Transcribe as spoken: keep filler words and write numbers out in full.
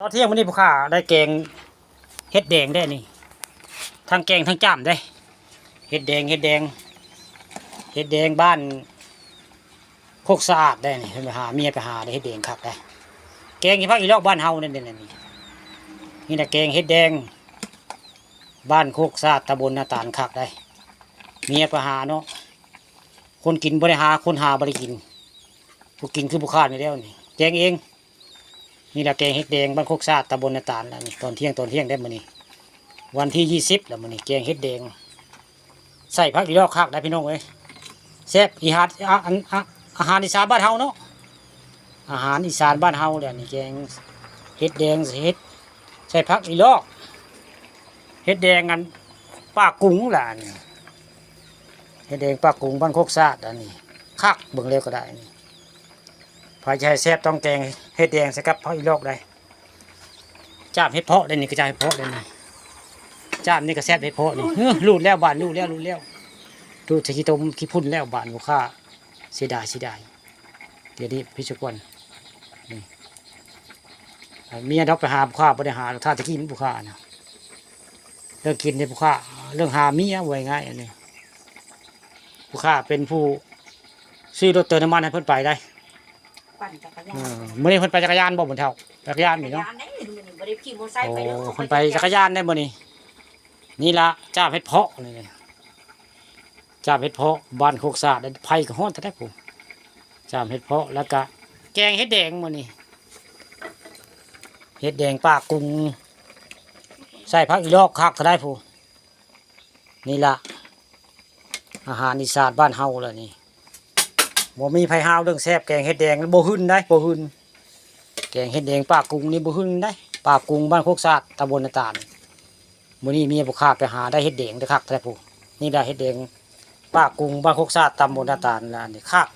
ตอนเที่ยงมื้อนี้พ่อข้าได้แกงเห็ดแดงได้นี่ ทั้งแกงทั้งจ้ำได้ เห็ดแดง เห็ดแดง เห็ดแดงบ้านโคกสะอาดได้นี่ เพิ่นไปหาเมียไปหาได้เห็ดแดงคักได้ แกงอยู่ภาคอีลอกบ้านเฮานั่นเด้นี่ นี่แหละแกงเห็ดแดง บ้านโคกสะอาดตำบลนาตาลคักได้ เมียไปหาเนาะ คนกินบ่ได้หา คนหาบ่ได้กิน ผู้กินคือผู้ข้านี่แล้วนี่ แกงเอง นี่แหละแกงเห็ดแดงบ้านโคกสะอาดตำบลนาตาลแล้วนี่ ตอนเที่ยง ตอนเที่ยงได้มื้อนี้ วันที่ยี่สิบแล้วมื้อนี้ แกงเห็ดแดง ใส่ผักอีลอกคักได้พี่น้องเอ้ย แซ่บ อีหาด อ่ะ อัน อ่ะ อาหารอีสานบ้านเฮาเนาะ อาหารอีสานบ้านเฮาแหละนี่ แกงเห็ดแดง เห็ด ใส่ผักอีลอก เห็ดแดงอันปากกุ้งล่ะนี่ เห็ดแดงปากกุ้งบ้านโคกสะอาดอันนี้ คัก เบิ่งแล้วก็ได้นี่ ไผจะให้แซ่บต้องแกงเห็ดแดงใส่กับผักอีลอกได้ จ้ำเห็ดเผาะได้นี่ ก็จ้ำเห็ดเผาะได้นี่ จ้ำนี่ก็แซ่บเห็ดเผาะนี่ เฮ้อ รูดแล้วบาด รูดแล้ว รูดแล้ว รูดใส่ขี้ตมขี้ฝุ่นแล้วบาด พ่อข้า เสียดาย เสียดาย เดี๋ยวนี้พิศกวน นี่ เมียดอกไปหาพ่อข้าบ่ได้หา ถ้าตะกี้มันพ่อข้านะ เรื่องกินนี่พ่อข้า เรื่องหาเมีย ว่าง่ายๆ อันนี้ พ่อข้าเป็นผู้ซื้อรถเติมน้ำมันให้เพิ่นไปได้ ปั่นจักรยาน เออ มื้อนี้เพิ่นไปจักรยานบ่ บุญเฒ่า จักรยานนี่เนาะ จักรยานได้ มื้อนี้บ่ได้ขี่มอเตอร์ไซค์ไปเด้อ โอ้ เพิ่นไปจักรยานได้มื้อนี้ นี่ละ จ้ำเห็ดเผาะนี่ จ้ำเห็ดเผาะ บ้านโคกสะอาด ไผก็ฮ้อนแท้ๆ พุ้น จ้ำเห็ดเผาะ แล้วก็แกงเห็ดแดงมื้อนี้ เห็ดแดงปากกุ้ง ใส่ผักอีลอกคักแท้ๆ พุ้น นี่ละ อาหารอีสานบ้านเฮาล่ะนี่ บ่มีไผฮาวเรื่องแซ่บ แกงเห็ดแดงบ่หืนได้ บ่หืน แกงเห็ดแดงปากกุ้งนี่บ่หืนได้ ปากกุ้งบ้านโคกสะอาด ตำบลนาตาล มื้อนี้เมียพ่อข้าไปหาได้เห็ดแดงได้คักแท้ๆ พุ้น นี่ละเห็ดแดงปากกุ้งบ้านโคกสะอาด ตำบลนาตาลล่ะนี่ คัก